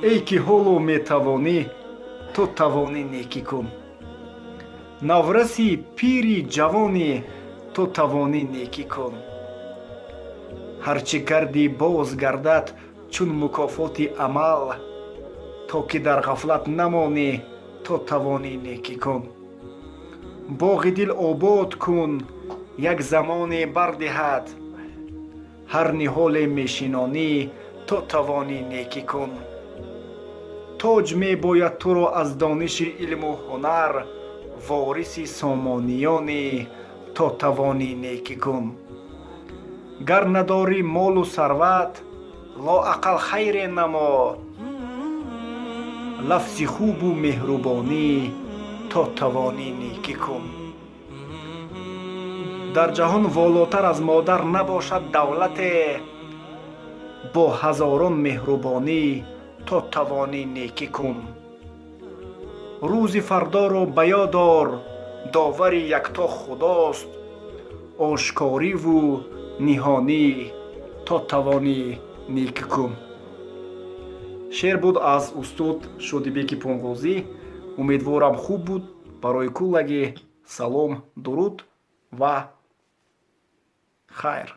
Эй ки ҳоло метавонӣ, то тавонӣ, некӣ кун. Навраси, пири, ҷавонӣ, то тавонӣ, некӣ кун. Ҳар чӣ кардӣ, боз гардад чун мукофоти амал. То ки дар ғафлат намонӣ, то тавонӣ, некӣ кун. Боғи дил обод кун, як замоне бардиҳад ҳар ниҳоле мешинонӣ. То тавонӣ, некӣ кун. Тоҷ мебояд туро аз дониши илму ҳунар, вориси Сомониёнӣ. То тавонӣ, некӣ кун. Гар надорӣ молу сарват, лоақал хайре намо, лафзи хубу меҳрубонӣ. То тавонӣ, некӣ кун. Дар ҷаҳон волотар аз модар набошад давлате. Бо ҳазорон меҳрубонӣ, то тавонӣ, некӣ кун. Рӯзи фардоро ба ёд ор, довари якто Худост, ошкориву ниҳонӣ. То тавонӣ, некӣ кун. Шеър буд аз устод Шодибеки Пунғозӣ. Умедворам, хуб буд. Барои куллагӣ салом, дуруд ва хайр.